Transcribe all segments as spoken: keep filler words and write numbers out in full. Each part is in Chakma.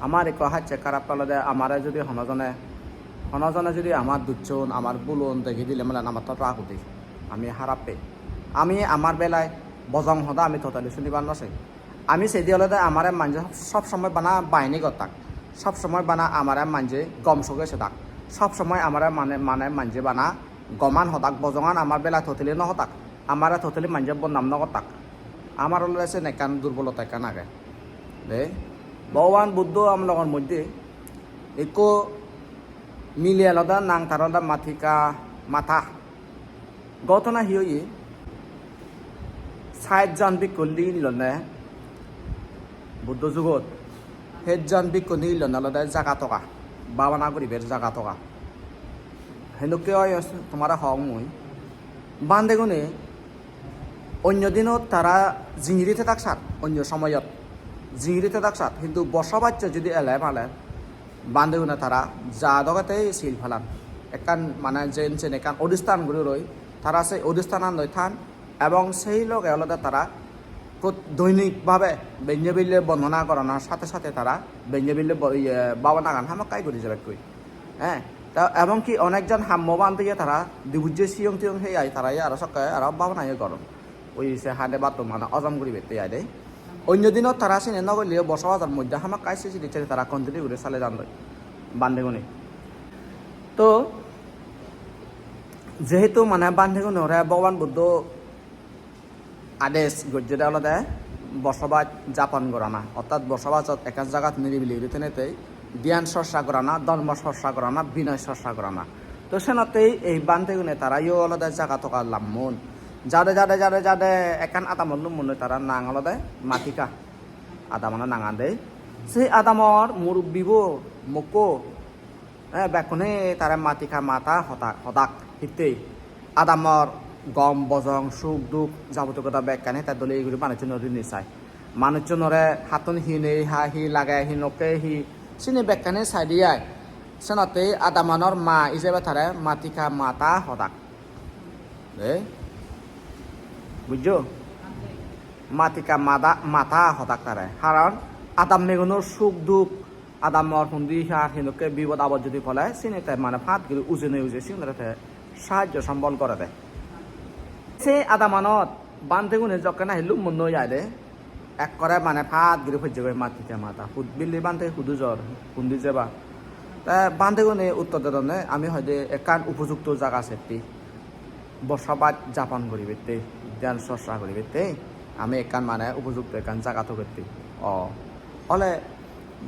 Amar ekko hacche harap olode amare judi hono jone, hono jone judi amar duchchun, amar bulun degi dile mane amattun rag udi. Ami harap pei. Ami amar belai bojong hoda ami totally sunibar no sei. Ami seidi olode amare manje sob somoi bana baini gottak. Sob somoi bana amare manje gom soge sedak. Sob somoi amare mane, mane manje bana goman hodak, bojongan amar belai totally no hodak. Amare totally manje bodnam no gottak. Amar olode sen ekkan durbolota ekkan age. De, Bhogoban Buddho amologor moddhe ekko mile olode nang tar olode Matika Matha. Ghotona hi oye? Sait jon bhikkhu nigillonne Buddho jugot. Sait jon bhikkhu nigillonne olode jaga toga, bhabana guribar jaga toga. Hendokke oi tomare hong mui. Bhantegune onyo dinot tara jingiri thedak sat, onyo somoyot jingiri thedak sat, hintu bosobaccho judi ele pale, bhantegune tara ja dogete sil palan. Ekkan mane jen sen ekkan odistan guri roi, tara se odistananoi than, ebong sei loge olode tara prot-, doinik bhabe benne bille bondona goronor sathe sathe tara benne bille bo-, iye, bhabanagan hamakkai guri jebakkoi. Eh, ta ebong ki onekjon hammo bhante ye tara dibujje siyong tiyong hei ai tara ye aro sokke aro bhabana ye goron. Oi se hade bhatto mane ojom guribette ai de. Onyo dinot tara sini no golle bosobasor moddhe hamakkai se jinisani tara continue guri sale jandoi bhantegune. To jehetu mane bhantegunore Bhogoban Buddho ades gojjede olode bosobas japon gorana, ortat bosobasot ekkan jagat niribili guri thenei dhyan chorcha gorana, dhormo chorcha gorana, binoy chorcha gorana. To senottei ei bhantegune tarayo olode jaga toga lammun. Jade, jade, jade, jade ekkan adamot lummunnoi, tara nang olode Matika. Adamano nangan de. Se adamor murubbibo mokko, eh, bekkune tare Matika Mata hoda-, hodak hittei. Adamor gom bojong, suk duk, jabotiyo hoda bekkani te dole guri manuchunore rini sai. Manuchunore hattun hi nei, ha hi lage, hi nokke hi, sini bekkani sai de ai. Senotte adamanor ma ijebe tare Matika Mata hodak. De? Bujjo? Matika Mada-, Mata hodak tare. Haron adammegunor suk duk, adamor hundi har hinokke bipod apod judi pole, sini te mane phat guri ujei nei ujei sigunore te sahajjo sombol gorede. Se adamanot bhantegune jokke nahi lummunnoi ai de, ekkore mane phat guri pojjegoi Matika Mata. Hud-, "Bili bhante hudu jor, hundi jeba?" Te bhantegune uttor dedonne, "Ami hoide ekkan upojukto jaga setti, bosobas japon guribette, dhyan chorcha guribette, ami ekkan mane upojukto ekkan jaga togette." O, ole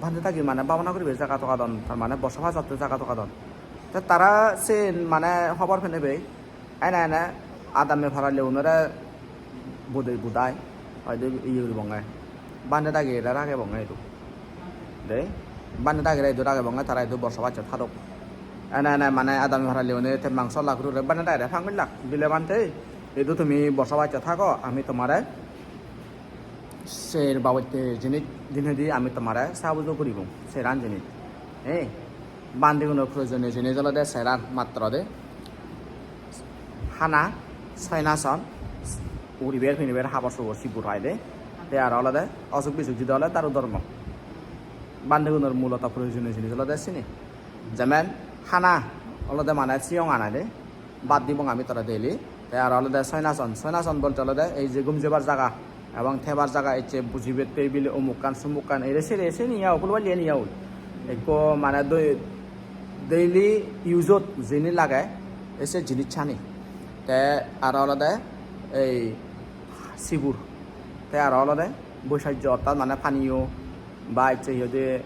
bhante dagi mane bhabana guribar jaga togadon, tar mane bosobasotte jaga togadon. Te tara sen mane hobor penei bei, ene ene adamme parallegunore bodoi budai, hoide iye guribonge, bhante dagire ragebonge idu. De, bhante dagire idu ragebonge, tara idu bosobasot hadok. Ene ene mane adamme parallegune te mangso lak guri guri bhante dagire pang gullak. Bile bhante, idu tumi bosobasot thago, ami tomare ser babotte jinis dinedi ami tomare sabujo guribong, seran jinis. He, bhantegunor proyojoniyo jinis olode seran matro de. Hana, soinason, uriber piniber habor subor sibur ai de. Te aro olode osuk bisuk judi ole daru dhormo. Bhantegunor muloto proyojoniyo jinis olode sini. Jemen hana olode mane siyong ana de. Bhat dibong ami tore daily. Te aro olode soinason, soinason bolte olode ei je gum jebar jaga ebong thebar jaga, ecche bujibatte bile umukkan sumukkan ere sere seni ya, phul bali ani ya oi. Ekko mane doi-, daily use-ot jini lage, ei se jinissani. Te aro olode ei sibur. Te aro olode boisajjo, ortat mane paniyo ba ecche hi hoide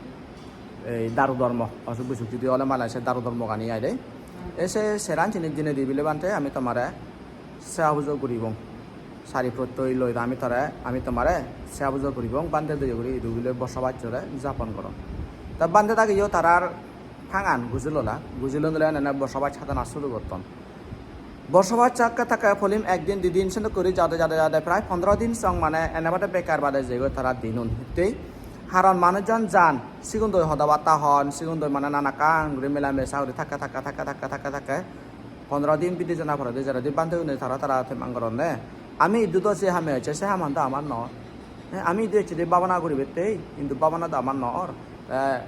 ei daru dhormo, osuk bisuk judi ole mane se daru dhormogani ai de. E se seran jinis dinedi bile bhante ami tomare seba pujo guribong. Sari prottoi loi ami tore, ami tomare seba pujo guribong, bhante doye guri idu bile bosobasore japon goron. Ta bhante dagiyo tarar pangan gujilolak, gujilonole ene bosobas hadana suru gotton. Bosobas thakke thakke poilim ekdin didin senok guri jade jade jade prai pondro din song mane ene bade bekar bade jeyegoi tara dinun hittey. Haron manujjon jan, sigundoi hoda batta hon, sigundoi mane nanakkan guri mela mesa guri thakke thakke thakke thakke thakke thakke pondro din bidi jana poredi jeredi bhantegune tara tara temang goronne. Ami iddu do se hame ecche, se haman do amar nw or. He, ami iddu ecche de bhabana guribatte, hintu bhabana do amar nw or. Te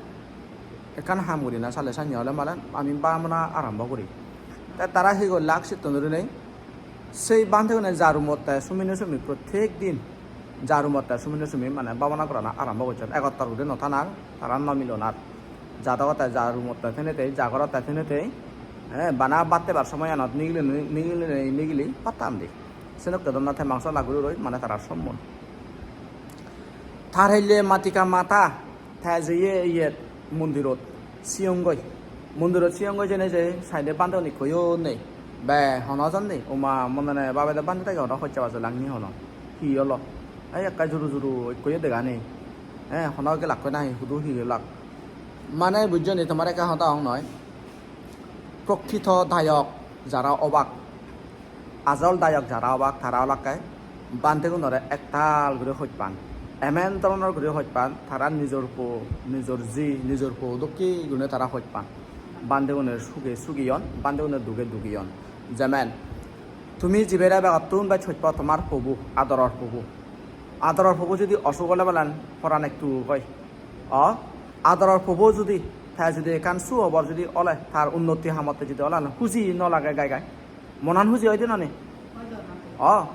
ekkan ham guri na sale sanye ole malen ami bhabana arombo guri. Te tara hi gollak sittun durinei, sei bhantegune ja roomot te sumine sumi, prottek din ja roomot te sumine sumi mane bhabana gorana arombo gocchon. Egottor guri no thanar, tara no milonar. Ja dogotte ja roomot te thenei tei, ja gorotte thenei tei, eh, bana bhat hebar somoyanot nigili nigili nigili pattan di. Senokke donna te mangso laguri roi mane tara sommon. Tar helle Matika Mata, te jeye iyet mondirot siyongoi. Mondirot siyongoi jene je side-e bhantegun ikkoyo nei. Be, hono jon nei. Oma, monane babede bhante dege hono hojja baje lang ni hono. Hi olo? Ei ekka juru juru ikkoyo dega nei. Eh, hono gelakkoi nahi, hudu hi gelak? Mane bujjo ni, tomare ekka hoda hong noi. Prokrito dayok jara obak, ajol dayok jara obak, tara olakke bhantegunore ektal guri hoj pan. Emen doronor guri hoj pan, tara nijor po, nijor ji, nijor po dokke gurine tara hoj pan. Bhantegunore suge sugi on, bhantegunore duge dugi on. Jemen, tumi jibere begottun bej hoj po, tomar pobo, adoror pobo. Adoror pobo judi osuk ole belen poran ektuk oi. O, adoror pobo judi, te judi ekkan suhobor judi ole, tar unnoti hamotte judi ole, huji no lage gai gai? Monan huji oide noni? O,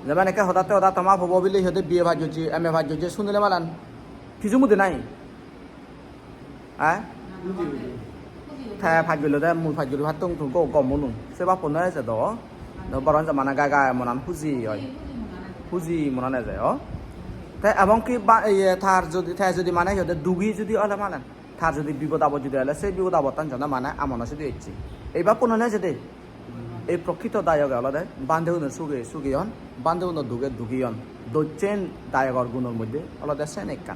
jemen ekke hodatte hoda toma pobo bile hi hoide B A pass gojje, M A pass gojje, sunile malan piju mudi nai. Eh? Te pass gojjede, mui pass gojje pattung tun go gom unun. Se bappo no eje do. No boron jamana gai gai monan huji oi. Huji monan eje o. Te ebong ki ba, iye, tar judi, te judi mane hi hoide dugi judi ole malen, tar judi bipod apod judi ole, se bipod apodtan jone mane amono sidi ecche. Ei bappo no eje de. Ei prokrito dayoge olode bhantegunor suge sugi on, bhantegunor duge dugi on. Dossen dayogor gunor moddhe olode sen ekkan.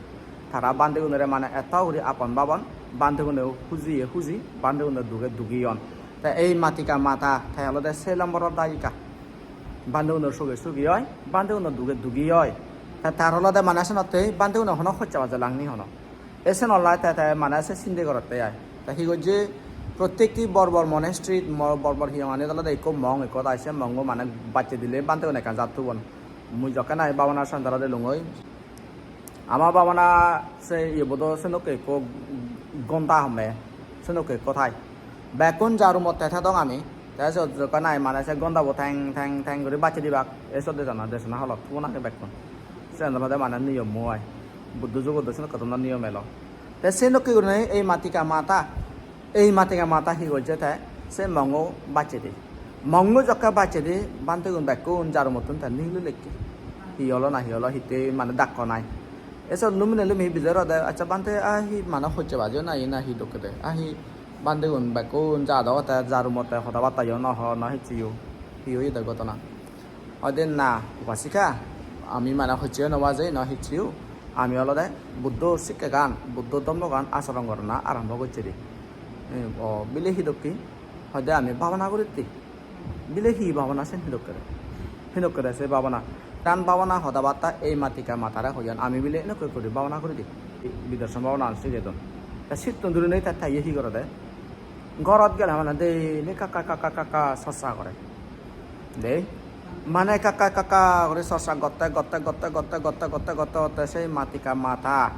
Tara bhantegunore mane etto guri apon babon, bhanteguneyo hujiye huji, bhantegunor duge dugi on. Te ei Matika Mata, te olode se lomboror dayika. Bhantegunor suge sugi oi, bhantegunor duge dugi oi. Te tar olode mane senotte bhantegune hono hojja baje lang ni hono. Esen olai te, te mane se sinde gorotte ai. Te hi gojje, prottekti bor bor monastery, mo-, bor bor hiyonganit olode ikko mong ikko tai, se mongo mane bacche dile bhantegun ekkan jat tubon. Mui jokke nahi bhabana centre-ot elungoi. Ama bhabana se iye bodo senokke ikko gonda homme, senokke ikko tai. Bekkun ja room-ot te thedong ami. Te siyot jokke nahi mane se gondabo teng teng teng guri bacche dibak. Ei sot desana, desana holot tubon age bekkun. Siyan olode mane niyommo ai. Buddho jugot do senokke dhoronor niyom elo. Te senokke gurinei ei Matika Mata, ei Matika Mata hi gojje te, se mongo bacche de. Mongo jokke bacche de, bhantegun bekkun ja room-ottun te nigili lekke. Hi olo na hi olo, hitte mane dakko nai. Ei sot lumine lumi bijer ode, "Accha bhante, a hi mane hojje baje nahi, na hi dokke de? A hi bhantegun bekkun ja dogotte, ja room-otte hoda batta yo no ho, no hissu yo. Hi oye de ghotona?" Hoide, "Na, upasika, ami mane hojje no baje, no hissu. Ami olode Buddho sikkegan, Buddho dhommogan acharon gorana arombo gocche de." "Eh, o, bile hi dokke?" Hoide, "Ami bhabana guritte." "Bile hi bhabana sen, hi dokke de? Hi dokke de se bhabana?" Ekkan bhabana hoda batta ei Matika Matare hoyon, "Ami bile enokke guri bhabana guri de." Bidarson bhabana sigedon. Te sittun durinei te, te iye hi gorede? Gorot gele mane daily ekka ekka ekka ekka ekka sorsa gore. De, mane ekka ekka ekka ekka guri sorsa gotte, gotte, gotte, gotte, gotte, gotte, gotte, gotte sei Matika Mata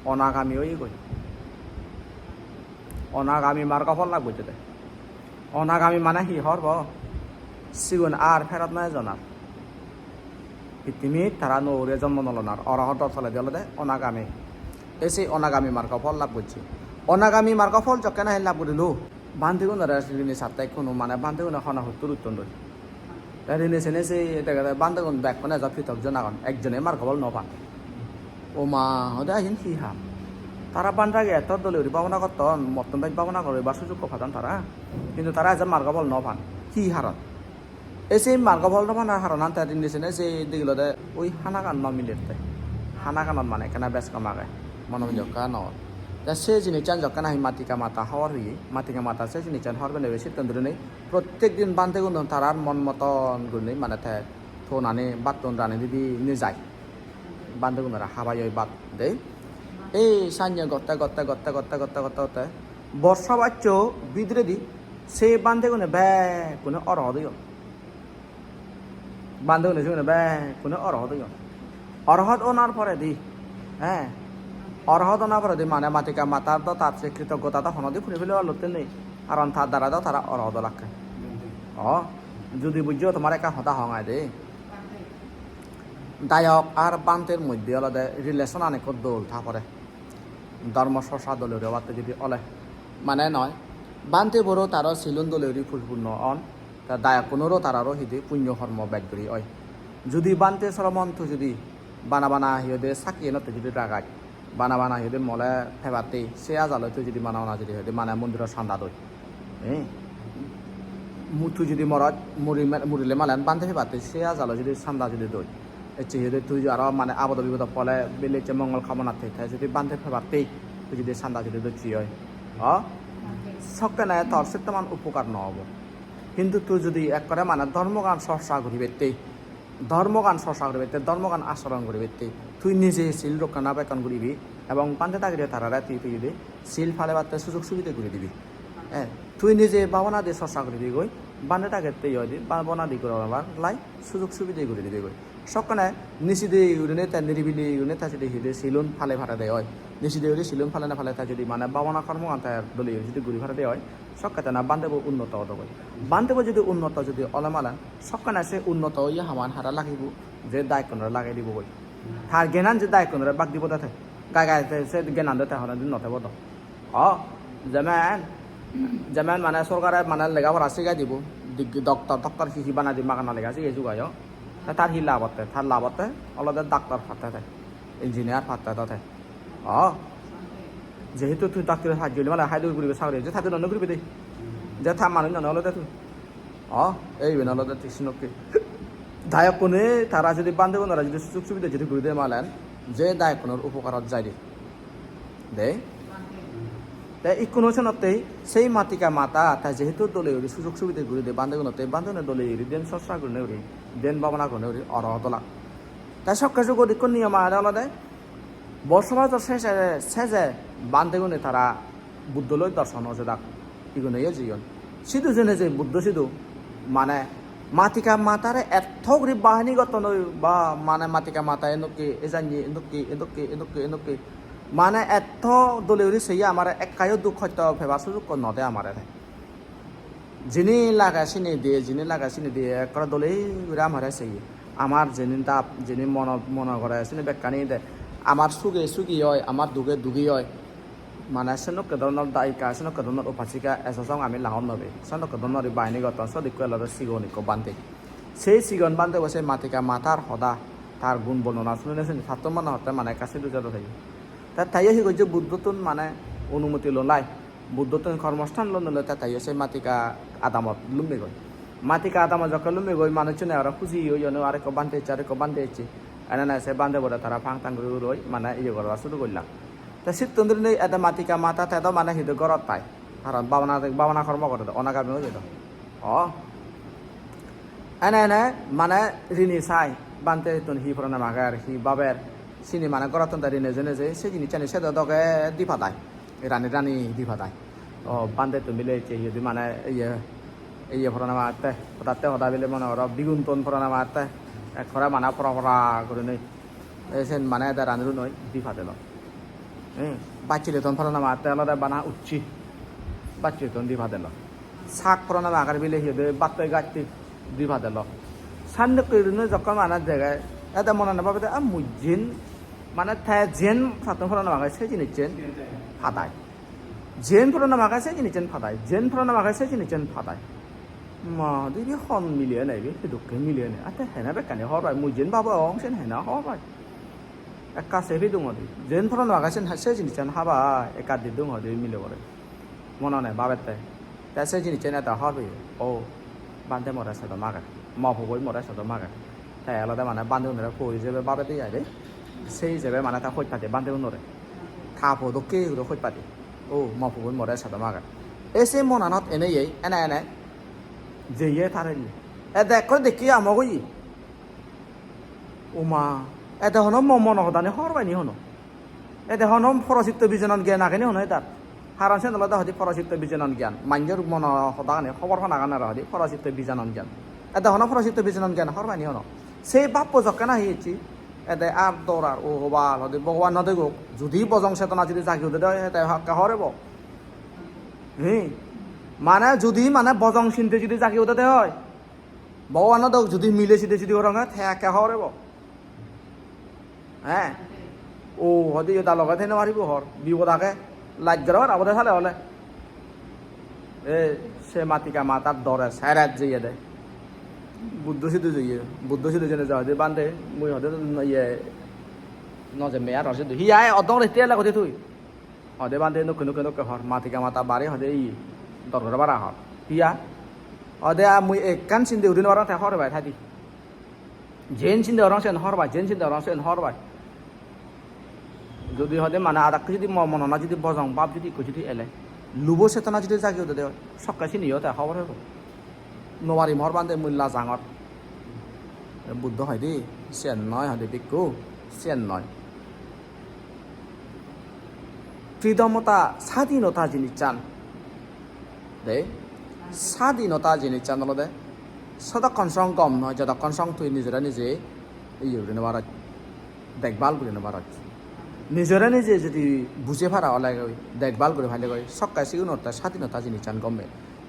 onagami oyegoi. Onagami margo phol lab gocche de. Onagami mane hi hobor po? Sigun ar pherot no ejon ar. Pittimit tara nuo guri jonmo no lonar. Orohoto toledi olode onagami. Te se onagami margo phol lab gocche. Onagami margo phol jokke nahi lab gurilo, bhantegunore rini satte ikkunu mane bhantegune hona huttur uttondoi. Te rini sene se degede bhantegun bekkune ejo pitok jon agon. Ekjone margo phol no pan. O ma, hode iyen hi ham? Tara bhantage etto dole guri bhabana gotton, mottun bej bhabana guribar sujukko padon tara. Hintu tara ejo margo phol no pan. Hi haron? Ei se margo phol no panar haronan te rini sene se degilode oi hanagan no miler te. Hanaganot mane ekkena bej kom age. Mono jokka no. Te se jinissan jokke nahi Matika Mata hobor peye, Matika Mata se jinissan hobor penei sittun durinei prottek din bhantegunun tarar mon moton gurinei mane te tonani battun rani didi nejai. Bhantegunore habai oi bhat de. Ei sanye gotte, gotte, gotte, gotte, gotte, gotte, gotte. Borsa baccho bidiredi se bhantegune bekkune orohot oyon. Bhantegune sigune bekkune orohot oyon. Orohot onar poredi, eh, Orohot ona poredi mane Matika Matar do tar se kritoggota do honodi puri pele lotte nei. Karon tar dara do tara orohot olakke. O, judi bujjo tomare ekkan hoda hong ai de. Dayok ar bhanter moddhe olode relation an ekko dol tha pore. Dhormo chorcha dole guri obatte judi ole. Mane noi, bhante boro taro silun dole guri puripunno on. Ta dayokkunoro tararo hidi punyo hormo bej guri oi. Judi bhante sromon tui judi bana bana hi hoide sakki enotte judi ragas, bana bana hi hoide mole pebatte se ajalo tui judi bana bana judi hoide mane mondiro chanda doi. Eh? Mu-, tui judi morot muri me-, murile malen bhante pebatte se ajalo judi chanda judi doi. Ecche hi hoide tui aro mane abodo bibodo pole bile ecche mongol kamonatte te judi bhante pebatte tui judi chanda judi docche oi. O? Sokkene tor settoman upokar no obo. Hintu tui judi ekkore mane dhormogan chorcha guribette, dhormogan chorcha guribette, dhormogan acharon guribette, tui nije sil rokkana bekkan guribi ebong bhante dagire tarare tui tui judi sil palebatte sujog subide guri dibi. Eh, tui nije bhabana di chorcha guribi goi, bhante dagette yoi di bhabana di guribar lai sujog subide guri dibi goi. Sokkene niside gurinei te niribili gurinei te judi hide silun pale parede oi. Niside guri silun palene pale te judi mane bhabana kormogan te dole guri judi guri parede oi. Sokke te na bhantebo unnoto odo goi. Bhantebo judi unnoto judi ole malen, sokkene se unnoto oye haman hara lagibo, je dayokkunore lagei dibo goi. Tar gyanan je dayokkunore bak dibo de te. Gai gai te se gyanan de te honodin no tebo do. O, jemen, jemen mane sorkare mane lega pora sigai dibo, dig-, doctor, doctor hi hi banai di magana lega sigai jugai o. Te tar hi lab otte? Tar lab otte olode doctor patte te, engineer patte do te. O, jehetu tui doctor haj guli mane hai guribe sagori, je thai dun guribe de. Je tha manuj none olode tui. O, ei iben olode thik senokke. Dayokkune tara jodi bhantegunore jodi sujog subide jodi guri de malen, je dayokkunor upokarot jai de. De. Te ikkunu senotte sei Matika Mata, te jehetu dole guri sujog subide guri de bhantegunotte, bhantegune dole guri dhyan chorcha gurine guri, dhyan bhabana gurine guri, oro dola. Te sokke jugot ikko niyom agede olode, Bosomajor seje, seje bhantegune tara Buddho loi dorson ojedak, igune yo jeyon. Sidu jene je Buddho sidu, mane Matika Matare etto guri bahini gotton oi, ba mane Matika Mata endokke, ejanni endokke, endokke, endokke, endokke. Mane etto dole guri seye amare ekkayo duk hosto pebar sujukko no de amare te. Jini lage sini diye, jini lage sini diye, ekkore dole guri amare seye. Amar jini dap, jini mono, mono gore, sini bekkani de. Amar suge sugi oi, amar duge dugi oi. Mane senokke dhoronor dayika, senokke dhoronor upasika, ejo song ami lahon nobe. Senokke dhoronor bahini gotton, sot ikko olode sigon ikko bhante. Sei sigon bhantebo sei Matika Matar hoda, tar gun bornona sunine sini, tattun mone hotte mane ekka sidu jado tei. Te taiyo hi gojje, Buddhottun mane onumoti lolai. Buddhottun kormosthan loi niloi te taiyo se Matika adamot lummegoi. Matika adamot jokke lummegoi manuchchune aro huji oyon, "O, arekko bhante ecche, arekko bhante ecche." Ene ene se bhantebore tara pang tang guri guri mane iye gorba suru gollak. Te sittun dhurinei ede Matika Mata te do mane hidu gorot tai. Karon bhabana, bhabana kormo gorede, onagami oye do. O. Ene ene mane rini sai, bhantettun hi pranam age ar hi baber, sini mane gorottun te rini jene je, se jinissani sedo doge di padai, rani rani di padai. O, bhantettun bile ecche iyedi mane iye, iye pranam agette, hodatte hoda bile mone goro bigun ton pranam agette, ekkore mane pora pora gurinei. Te sen mane ede rani runoi di padeloi. Eh, bacchile ton pranam agette olode bana ucche. Bacchile ton di padeloi. Sak pranam agar bile hi hoide battoi gatti di padeloi. Sandokke runoi jokkon mane dege, ede monane babede, "A mui jen, mane te jen sattun pranam age se jinissen padai." Jen pranam age se jinissen padai, jen pranam age se jinissen padai. Ma, hoide ibe hon mile ene ibe, hidokke mile ene. Ate hene bekkani hobor pai, mui jen babo ong sen hene hobor pai. Ekka se pidung hoide. Jen pranam age sen se jinissen habai, ekka didung hoide milebore. Monone babette. Te se jinissen ete hobor peye. O, bhante more sedom age. Mo pugoi more sedom age. Te olode mane bhantegunore po ijebe babede ai de. Se ijebe mane te hoj pade bhantegunore. Ta po dokke guri hoj pade. O, mo pugoi more sedom age. E se monanot eneyei, ene ene jeye tarelle. Ede ekkore dekki amok oye. Oma, ede hono mo mono hodani hobor pai ni hono? Ede hono porositto bijonon gyan age ni hono edar? Haron sen olode hoide porositto bijonon gyan. Manjor mono hodagani hobor panagan aro hoide porositto bijonon gyan. Ede hono porositto bijonon gyan hobor pai ni hono? Se bappo jokke nahi ecche, Ede ar dor ar, o hobal, hode Bhogoban no degok. Judi bojong chetona judi jagi udede oi, te hakke hor ebo. Hi? Mane judi mane bojong sinte judi jagi udede oi, Bhogoban no degok, judi mile sinte judi goronge, te hakke hor ebo. He? O, hode iyo da loge thei no paribo hor. Bipod age. Laj gora bar obode sale ole. E, se Matika matar dore seret jeye de. Buddho sidu jeye. Buddho sidu jene ja hode, "Bhante, mui hode iye no jemme aro sidu." "Hi ai, odong rette ele hode tui?" Hode, "Bhante, nukke, nukke, nukke hor. Matika mata bare hode iye. Dor gora bara hor." "Hi ai?" Hode, "A, mui ekkan sinde udi no parong, te hor bai thadi." Jen sinde gorong sen hor bai, jen sinde gorong sen hor bai. Judi hode mane adakko judi mo-, monona judi bojong bab judi ikko judi ele, lubo chetona judi jagi udede oi, sokke siniyo te hobor pebo. No parim hor, Bhante, mui lajangor. Buddho hoide, "Siyen noi," hoide, "Bhikkhu, siyen noi." Freedom-ota, sadhinota jinissan. De, sadhinota jinissan olode sodokkon song gom noi, jodokkon song tui nijore nije iye guri no paroj, dekbal guri no paroj. Nijore nije jodi buje para olegoi, dekbal guri palegoi, sokke sigunotte sadhinota jinissan gom.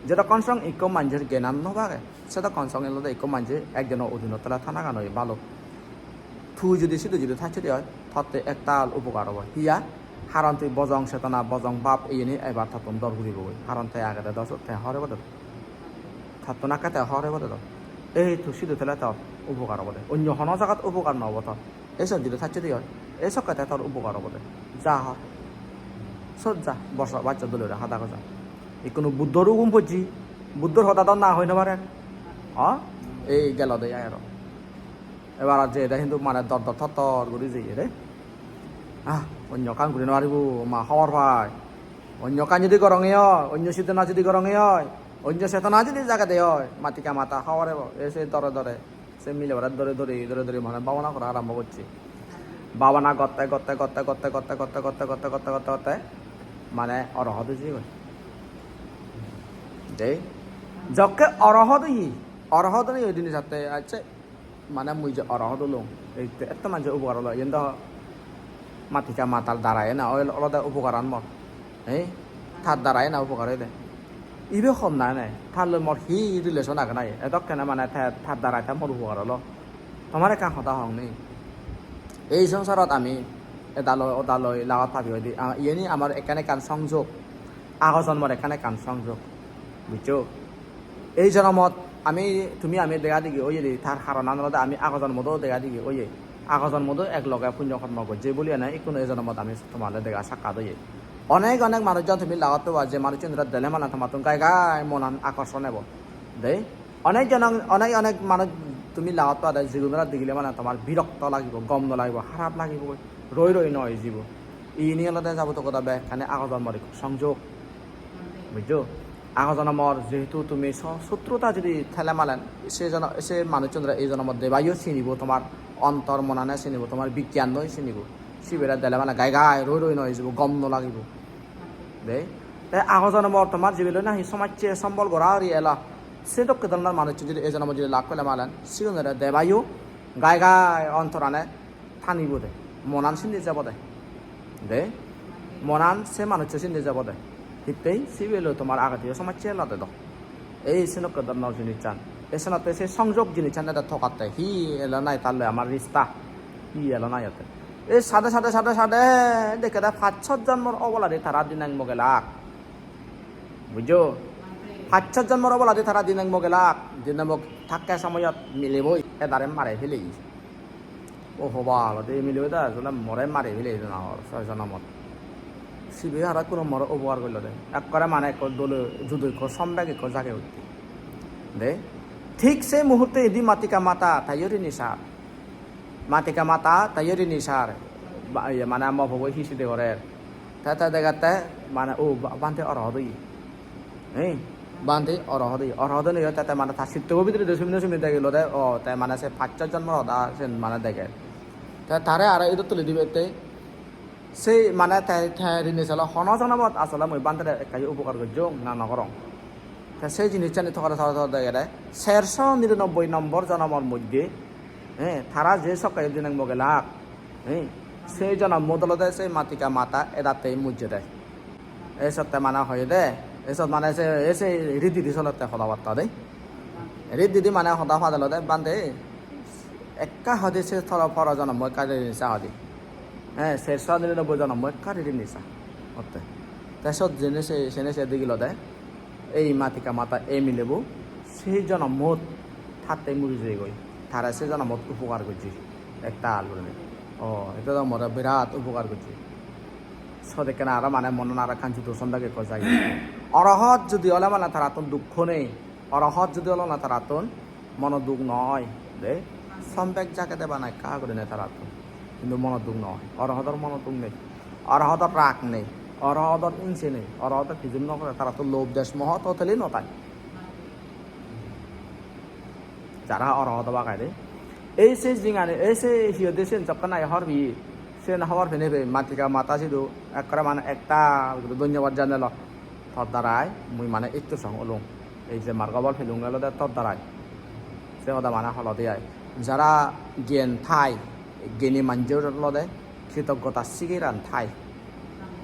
Jodokkon song ikko manjor gyanan no page, sedokkon song olode ikko manje ekjono udinot tole thanagan oi balo. Tui judi sidu judi thacchede oi, totte ektal upokar obo. Hiya? Haron tui bojong chetona, bojong bab iyeni ebar tottun dor guribogoi. Haron te agede do sot, te hor ebode do. Tottun akke te hor ebode do. Ei tui sidu thele tor upokar obode. Onyo hono jagat upokar no obo tor. Ei sot judi thacchede oi, ei sokke te tor upokar obode. Ja hor. Sot ja, boso baccho dole guri hada goja. Ikkunu Buddhor ugum pojji, Buddhor hoda do na hoi no pare. Ha? Ei gelo de ai aro. Ebar ar jeyede hintu mane dor dor thor thor guri jeye de. Ah, onyo ekkan guri no paribo, ma hobor pai. Onyo ekkan judi goronge oi, onyo chetona judi goronge oi, onyo chetona judi jagede oi, Matika mata hobor ebo. E se dore dore, se milebore dore dore, dore dore mane bhabana gora arambo gocche. Bhabana gotte, gotte, gotte, mane orohot oi jeyegoi. De, jokke orohot oye, orohot oye oi dini satte, acche, mane mui je orohot olung, ei te etto manje upokar olo, iyen do Matika matar darai na, ol-, olode upokaran mor. Ei, tar darai na upokar oyede. Ibe hom na ene, tar loi mor hi relation age nahi? Edokkene mane te, tar darai te mor upokar olo. Tomar ekkan hoda hong ni. Ei songsarot ami edaloi odaloi lagot pabi oide, a, iyeni amar ekkan ekkan songjog. Ago jonmor ekkan ekkan songjog, bujjo? Ei jonomot ami, tumi ami dega digi oyede, tar haronan olode ami ago jonmot o dega digi oye. Ago jonmot o ek loge punyo kormo gojje buli ene ikkunu ei jonomot ami tomare dega sakkat oye. Onek onek manuj jon tumi lagot peba, je manuchchunore dele mane tomattun gai gai monan akorson ebo. De, onek jon, onek onek manuj tumi lagot peba de, jigunore digile mane tomar birokto lagibo, gom no lagibo, harap lagibo, roi roi no ejibo. Ini olode jaboto goda bekkani ago jonmor ekko songjog. Bujjo? Ago jonomor jehetu tumi so-, sotruta judi thele malen, se jono-, se manuchchunore ei jonomot debayo sinibo, tomar ontor monane sinibo, tomar bigyanoi sinibo. Sibere dele malen gai gai roi roi no ejibo, gom no lagibo. De, te ago jonomor tomar jibe loi nahi somajje sombol gora guri ela, se dokke dhoronor manuchchun judi ei jonomot judi lak pele malen, sigunore debayo gai gai ontorane tanibo de, monan sindi jabo de. De, monan se manuccho sindi jabo de. Hittei sibe loi tomar agediyo somajje lade do. Ei senokke dhoronor jinissan. Ei senotte se songjog jinissan ede togatte. Hi elo nahi tar loi amar rista? Hi elo nahi otte? Ei sade, sade, sade, sade, dekkede pach sot jonmor oboladi tara dinang mogelak. Bujjo? Pach sot jonmor oboladi tara dinang mogelak. Dinang mog thakke somoyot mileboi edare mare pelei. O hobal, ode ei milebo da asole more mari pelei dona hor, soy sonomot. Sibe aro ekkuno more upokar gollo de. Ekkore mane ekko dole judo ekko sombek ekko jage utte. De, thik se muhurte idi Matika mata, taiyo rini sar. Matika mata, taiyo rini sar. Ba-, iye mane mo pobo hi side gorer. Te, te degatte mane, o, ba-, bhante orohot oye. Ei, bhante orohot oye. Orohot oye te, te mane ta sittobo bidire de sumine sumine degilo de, o, te mane se pach sot jonmor hoda sen mane deger. Te tare aro idot tuli dibatte, se mane te, te rini selo hono jonomot asole mui bhantere ekkayo upokar gojjong na no gorong. Te se jinissani togore togore togore degede, serso niranobboi nombor jonomor moddhe He, tara je sokke dinei mogelak, he, se jonommot olode se Matika Mata edatte mujjede. Ei sotte mane hoyede, ei sot mane se, ei se riddidi solotte hoda batta de. Riddidi mane hoda padolode bhante, ekka hoide se toro poro jonommo ekka rini sa hoide. He, serso nirinobboi jonommo ekka rini sa. Otte. Te sot jene se, sene se digilode, ei Matika Mata ei milebo se jonommot tatte muri jeyegoi. Tare se jonommot upokar gojje. Ektal gurinei. O, ete do more birat upokar gojje. Sot ekkena aro mane monan aro ekkan judo sombek ekko jai. Orohot judi ole mane tarattun dukko nei. Orohot judi ole mane tarattun mono duk no oi. De, sombek jagede bana ekka gurinei tarattun. Hintu mono duk no oi. Orohotor mono duk nei. Orohotor rag nei. Orohotor ingse nei. Orohotor hijum no gore. Tarattun lobh desh moho totally no thai. Jara orohot obak aide. Ei se jingani, ei se hi hoide siyen jokke nahi hobor peye. Siyen hobor penei pei Matika Mata sidu ekkore mane ektal guri dhonnobad janelo. Tor darai mui mane ittu song olung. Ei je margo phol pelung olode tor darai. Se hoda mane holode ai. Jara gyan thai, gyani manjor olode kritoggota sigiran thai.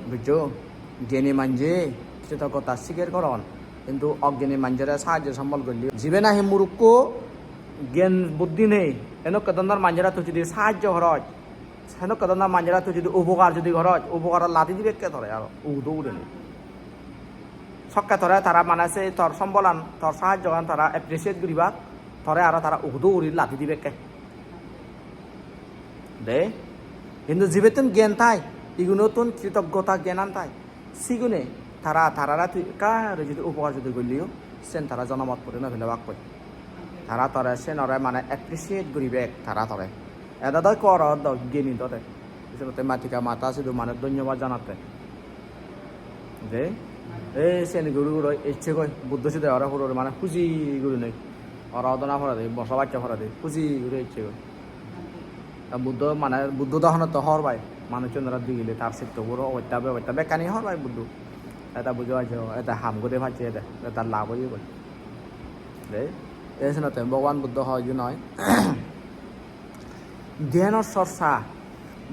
Bujjo? Gyani manje kritoggota sigar goron. Hintu ogyani manjore sahajjo sombol golle. Jibe nahi murukko, gyan buddhi nei, enokke dhoronor manjore tui judi sahajjo goroj, enokke dhoronor manjore tui judi upokar judi goroj, upokar ladi dibekke tore aro udo urinei. Sokke tore tara mane se tor sombolan, tor sahajjogan tara appreciate guribak, tore aro tara udo uri ladi dibekke. De, hintu jibettun gyan thai, igunottun kritoggota gyanan thai, sigune tara, tarare tui ekka guri judi upokar judi golleyo, sen tara jonomot puri no pelebakkoi. Tara tore senore mane appreciate guribak tara tore. Eda do ekko orohot do, gyani do de. Senotte Matika Mata sidu mane dhonnobad janatte. De, ei seni guri guri ecchegoi, Buddho side ore huro mane huji gurinei. Orohot ona porede, bosa bacche porede, huji guri ecchegoi. Ta Buddho mane, Buddho dohonot to hobor pai, manuchchunore digile tar setto puro obosta bebosta bekkani hobor pai Buddho. Eta bujo ajo, eta ham guri pacche ede, eta lab oye goi. De, ei senotte Bhogoban Buddho hoye noi. Dhyanor chorcha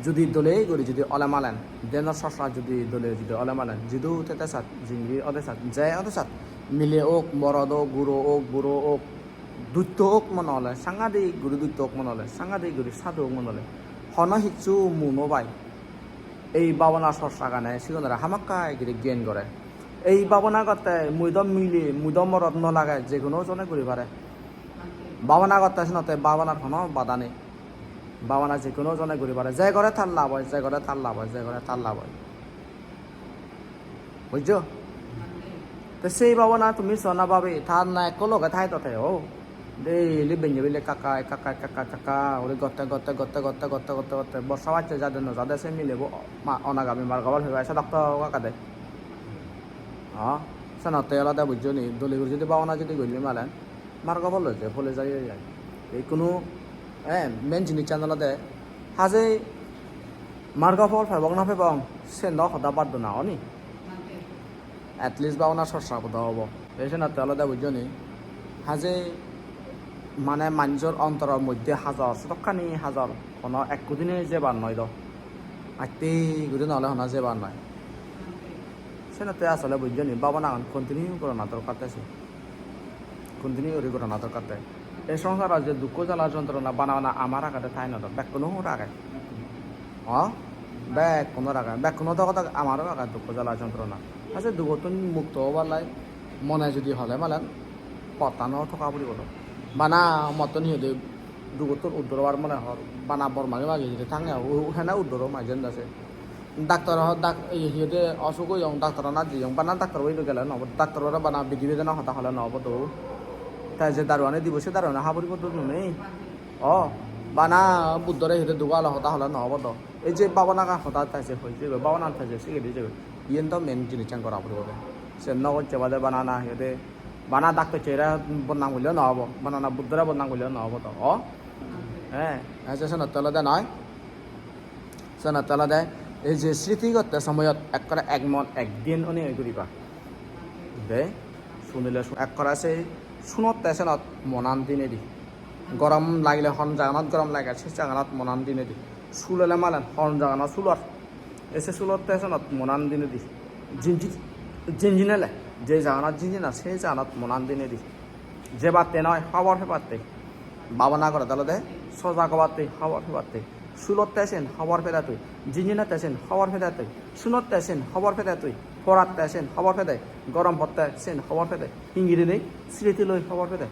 judi dole guri judi ole malen, dhyanor chorcha judi dole judi ole malen, jidu tete sat, jingiri ode sat, je ode sat, mile ok, morot ok, guro ok, buro ok, dutto ok mone ole, sangadik guri dutto ok mone ole, sangadik guri sadu ok mone ole, hono hissu mu no pai. Ei bhabona chorchagane sigunore hamakkai guri gyan gore. Ei bhabona gotte mui do mile, mui do morot no lage, je hono jone guri pare. Bhabona gotte senotte bhabonar hono bada nei. Bhabona je hono jone guri pare. Je gore tar lab oi, je gore tar lab oi, je gore tar lab oi. Bujjo? Te sei bhabona tumi sona bhabi, tar na ekko loge thai to te o. Daily benne bile ekka ekka, ekka ekka, ekka ekka, ekka ekka guri gotte, gotte, gotte, gotte, gotte, gotte, gotte. Bosa bacche jade no jade se milebo ma-, onagami margo phol pebai sedok tok agede. Ha? Senotte olode bujjo ni, dole guri judi bhabona judi golle malen, margo phol loi je phole jai jai. Ikkunu, eh, main jinissan olode haje margo phol pebong na pebong, sen do hoda bad do na oni. At least bhabona chorcha bodo obo. Te senotte olode bujjo ni, haje mane manjor ontoror moddhe hajor, sedokkani hajor, hono ekko dine jebar noi do. Atte guri no ole hono jebar noi. Senotte asole bujjo ni, bhabonagan continue gorana dorkar te se. Continue guri gorana dorkar te. Ei songsarot je dukko jala jontrona bana bana amar agede tai no do, bekkunor age. O, bekkunor age, bekkunor dogo dogo amaro age dukko jala jontrona. Aa, se dugottun mukto obar lai mone judi hole malen pottan o thoka puribo do. Bana mottun hi hoide dugottun uddor obar mone hor, bana bor magi magi judi thange, u-, u-, hene uddor o majen da se. Doctor ho-, dak-, ye, hi hoide osuk oyong, doctor anot jeyong, bana doctor bo idu gele no obo, doctor bore bana bidi bedana hoda hole no obo do. Te je daru ani dibo, se daru ani habor ibo do nonei. O, bana Buddhore hi hoide duga alo hoda hole no obo do. Ei je bhabonagan hoda te je hoi jegoi, bhabonagan te je sigedi jegoi. Iyen do main jinissan gora puribo de. Se no gocche bade bana na hi hoide, bana doctor chere bodnam golle no obo, bana na Buddhore bodnam golle no obo do. O? He, he, se senotte olode noi. Senotte olode ei je sriti gotte somoyot ekkore ek mon ek din onei guriba. De, sunile su-, ekkore se sunotte senot monan dinei di. Gorom lagile hon jaganot gorom lage, se jaganot monan dinei di. Sul ele malen hon jaganot sul or, e se sulot te senot monan dinei di. Jinji-, jinjinele, je jaganot jinjina, se jaganot monan dinei di. Jebatte noi, hobor pebatte. Babona gorede olode sojak obatte, hobor pebatte. Sulot te sen hobor pede tui, jinjinot te sen hobor pede tui, sunot te sen hobor pede tui, porat te sen hobor pede, gorom potte sen hobor pede, hingirinei sriti loi hobor pede.